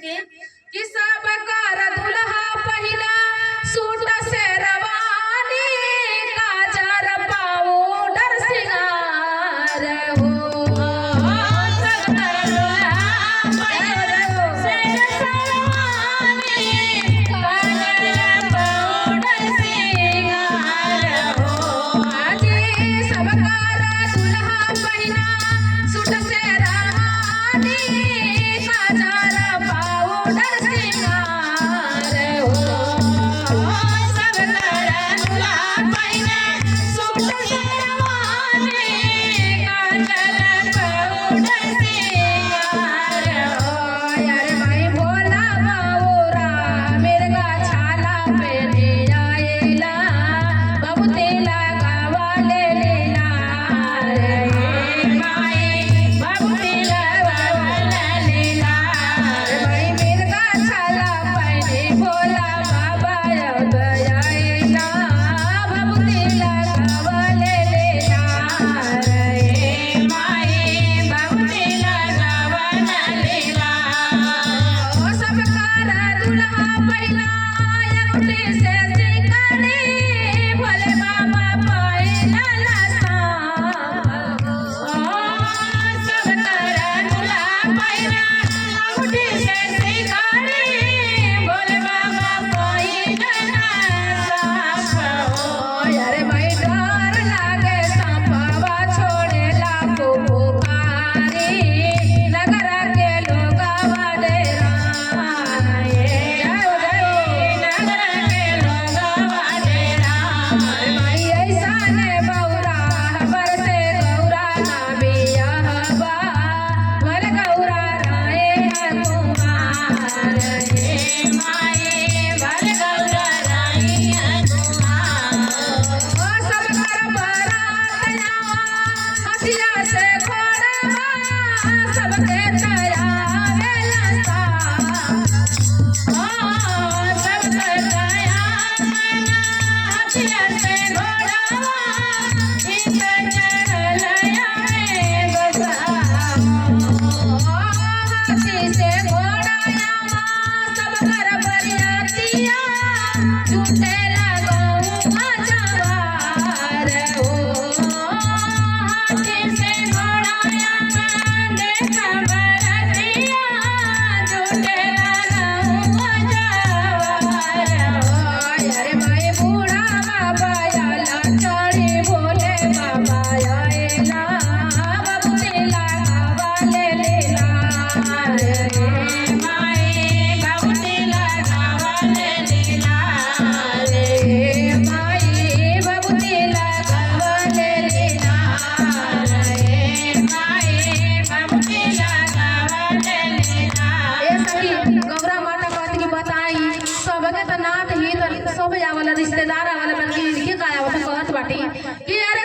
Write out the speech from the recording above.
सखी कि सब कर दुल्हा पहिला सूट से रवानी काजर पाउडर सिंगार हो। सब कर दुल्हा पहिरा शेर शेरवानी, काजल पाउडर सिंगार हो। आजी सब कर दुल्हा पहिना सूट से रवानी काजर पाउडर सिंगार हो। सब कर दुल्हा पहिरा सूट शेरवानी, काजल पाउडर सिंगार हो। यार भाई भोला बाबूरा मिर्गा छाला पहने आएला बबूते लगावा ले लेला रे। माई बाबूती लगावल लीला। भाई मिर्गा छाला पहने भोला बाबा अब आएला बबूते लगावा ले लेला रे। माई बाबूती लगावल लीला। ओ सब कर दुल्हा पहिला अंगूठी से सिकरी भोले बाबा पहिला ओ सब कर दुल्हा पहिरा अंगूठी से शिकारी, भोले बाबा पहिरा साफ हो। अरे भाई डर लागे सांपवा छोड़ेला पुकारी नगर के लोगवा डेरा। जय हो जय हो। नगर के लोगवा डेरा। भाई ऐसा ने बौरा बरसे गौरा ना बियाहबा वर गौरा राय कुमार। हे माई भल गौरा रानी कुमार। ओ सब कर बारात आवा हथिया से घोड़वा सबके तयावेला सा। ओ सब कर दया मना हथिया से घोड़ावा, इत चढ़ल आवे बसा। हाथी से घोड़ा आवा सब कर बरियातिया झूठे लगौआ जवार हो। हाथी से घोड़ा आवा देख बरतिया, झूठे लगौआ जवार हो। अरे भाई बूढ़ा बाबा आला चढ़ी भोले बाबा आएला बाबू लगावा ले लेला रे। माई बाबूती लगावल लीला रे। माई बाबूती लगावा ले लेला रे। माई बाबूती लगावल लीला। ए सखी गौरा माता कहत की बताई सबके त नात ही त सब आवला रिश्तेदार आवला बल्कि इनके का आवत कहत बाटी कि अरे